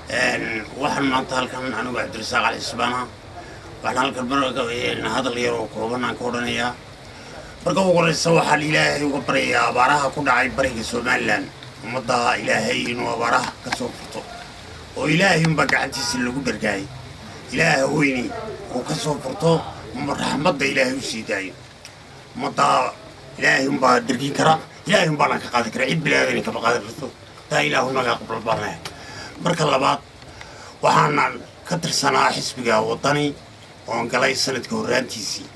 Waxaan maanta halkan anigu Cabdirasaaq Cali Cisbaana, waxaan halkan hadal yar oo kooban aan ka odhanayaa. Marka ugu horeysa, waxaan Ilaahay uga baryayaa abaaraha ku dhacay bariga Somaliland, ummadda Ilaahay inuu abaaraha ka soo furto, oo Ilaahay unbaa gacantiisa lagu dhargaayay. Ilaaha weyni uu ka soo furto, raxmadda Ilaahay u sii daayo ummadda. Ilaahay unbaa dhargin kara, Ilaahay unbaana ka qaadi kara, cid bilaadan kama qaadan karto. Taa Ilaahu naga aqbal baanaya. Marka labaad, waxaana ka tirsanaa xisbiga Waddani oon galay sanadka horraantiisii.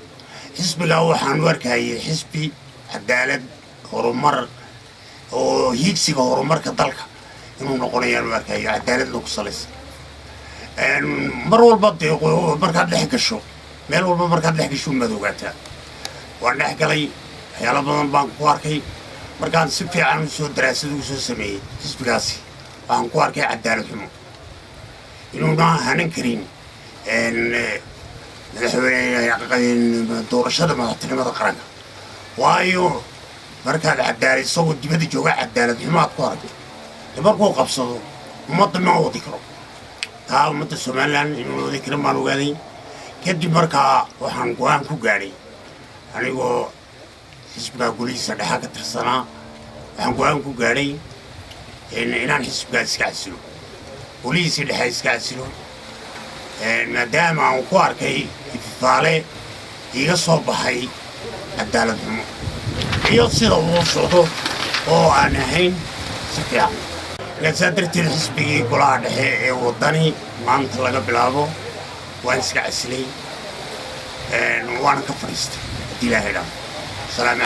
Xisbigaa waxaan u arkayay xisbi cadaalad, horumar oo hiigsiga horumarka dalka inuu noqonayaan u arkayo, cadaaladna ku salaysan. Mar walba dee markaad dhex gasho, meel walba markaad dhex gasho umaad ogaataa. Waan dhex galay, waxyaalo badan baan ku arkay. Markaan si fiican usoo daraasad ugu soo sameeyey xisbigaasi, waxaan ku arkay cadaalad xumo, inuuna hanan karin madaxweyne doorashada madaxtinimada qaranka. Waayo, markaad cadaalad isagoo dibadda jooga cadaalad xumo aad ku aragto, de markuu qabsado ummadda ma wadi karo. Taa ummadda Somaliland inuu wadi karin baan ogaaday. Kadib markaa waxaan go'aan ku gaadhay, anigoo xisbigaa golihiisa dhexa ka tirsanaa, waxaan go'aan ku gaadhay inaan xisbigaa iska casilo, golihiisii dhexe iska casilo, maadaama aan ku arkay ififaale iiga soo baxay cadaalad xumo iyo sida uu socdo oo aan ahayn si fiican. Markaa saa darteed xisbigii golaha dhexe ee Waddani maanta laga bilaabo waan iska casilay, waana ka fadhiistay haddii Ilaahay idhaahdo. Salaam.